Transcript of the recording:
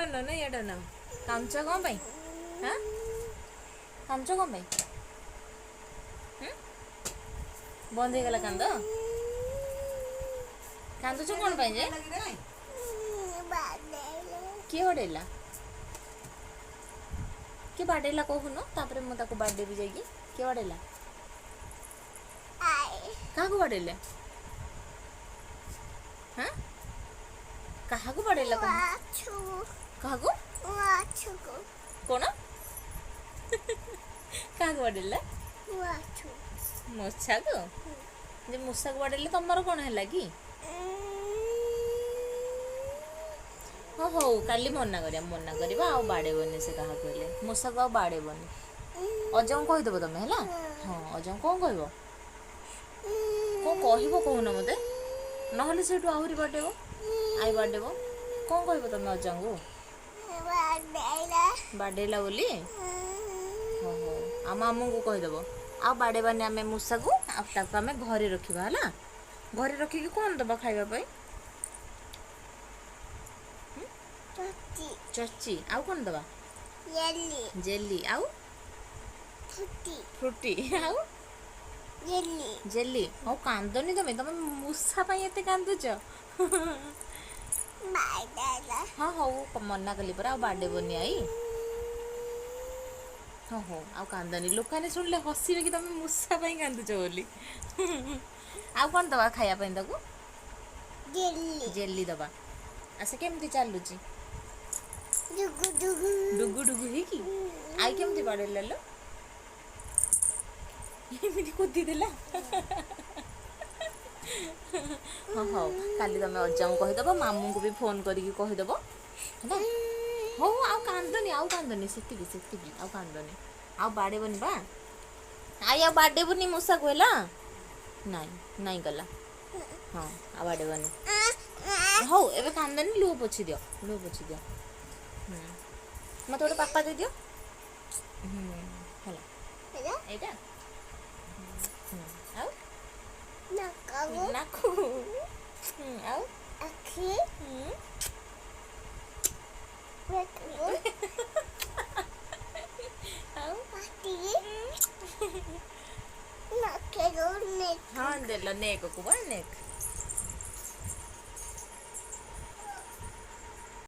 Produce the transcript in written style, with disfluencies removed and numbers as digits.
don't know ନା, you don't know. କାନ୍ଦୁଛ କ'ଣ ପାଇଁ? ହାଁ, କାନ୍ଦୁଛ କ'ଣ ପାଇଁ? ହୁଁ? ବନ୍ଦ ହେଇଗଲା କାନ୍ଦ? କାନ୍ଦୁଛ କ'ଣ ପାଇଁ ଯେ? କିଏ ବାଡ଼େଇଲା? କିଏ ବାଡ଼େଇଲା କହୁନ, ତାପରେ ମୁଁ ତାକୁ ବାଡ଼େଇବି ଯାଇକି। କିଏ ବାଡ଼େଇଲା? କାହାକୁ ବାଡ଼େଇଲେ? ହାଁ, କାହାକୁ ବାଡ଼େଇଲା କହୁନ? କାହାକୁ? କ'ଣ, କାହାକୁ ବାଡ଼େଇଲା? ମୂଷାକୁ? ଯେ ମୂଷାକୁ ବାଡ଼େଇଲେ ତମର କ'ଣ ହେଲା କି? ହଁ, ହଉ, କାଲି ମନା କରିବା, ମନା କରିବା, ଆଉ ବାଡ଼େଇବନି ସେ କାହାକୁ ହେଲେ। ମୂଷାକୁ ଆଉ ବାଡ଼େଇବନି। ଅଜାଙ୍କୁ କହିଦେବ ତମେ, ହେଲା? ହଁ, ଅଜାଙ୍କୁ କ'ଣ କହିବ? କ'ଣ କହିବ କହୁନ ମୋତେ, ନହେଲେ ସେଇଠୁ ଆହୁରି ବାଡ଼େଇବ, ଆଈ ବାଡ଼େଇବ। କ'ଣ କହିବ ତମେ ଅଜାଙ୍କୁ? ବାଡ଼େଇଲା ବୋଲି? ହଉ ହଉ, ଆଉ ମାମୁଁଙ୍କୁ କହିଦେବ ଆଉ ବାଡ଼େଇବାନି ଆମେ ମୂଷାକୁ, ଆଉ ତାକୁ ଆମେ ଘରେ ରଖିବା, ହେଲା? ଘରେ ରଖିକି କ'ଣ ଦେବା ଖାଇବା ପାଇଁ? ଚଚି। ଆଉ କ'ଣ ଦେବା? ଜେଲି। ଆଉ ଫ୍ରୁଟି। ଆଉ ଜେଲି। ହଉ, କାନ୍ଦନି ତମେ। ତମେ ମୂଷା ପାଇଁ ଏତେ କାନ୍ଦୁଛ? ହଁ, ହଉ, ମନା କଲି ପରା, ଆଉ ବାଡ଼େଇବନି I. ହଁ, ହଉ, ଆଉ କାନ୍ଦନି। ଲୋକମାନେ ଶୁଣିଲେ ହସିବେ କି ତମେ ମୂଷା ପାଇଁ କାନ୍ଦୁଛ ବୋଲି। ଆଉ କ'ଣ ଦେବା ଖାଇବା ପାଇଁ ତାକୁ? ଜେଲି ଦେବା। ଆଉ ସେ କେମିତି ଚାଲୁଛି? ଡୁଗୁ ଡୁଗୁ ହେଇକି। I କେମିତି ବାଡ଼େଇଲା ଲୋ? ଏମିତି କୁଦିଦେଲା। ହଁ, ହଉ, କାଲି ତମେ ଅଜାଙ୍କୁ କହିଦେବ, ମାମୁଁଙ୍କୁ ବି ଫୋନ୍ କରିକି କହିଦେବ, ହେଲା? ହଉ, ଆଉ କାନ୍ଦନି, ଆଉ କାନ୍ଦନି, ସେତିକି ସେତିକି, ଆଉ କାନ୍ଦନି, ଆଉ ବାଡ଼େଇବନି ବା I. ଆଉ ବାଡ଼େଇବୁନି ମୂଷାକୁ, ହେଲା? ନାଇଁ ନାଇଁ ଗଲା। ହଁ, ଆଉ ବାଡ଼େଇବନି। ହଉ, ଏବେ କାନ୍ଦନି, ଲୁହ ପୋଛି ଦିଅ, ଲୁହ ପୋଛି ଦିଅ। ମୋତେ ଗୋଟେ ପାପା ଦେଇଦିଅ। ହେଲା ଏଇଟା। ଆଉ ନାକୁ, ଆଉ ଆଖି, ଆଉ ହଁ, ଦେଲ ନେକକୁ ବା, ନେକ୍।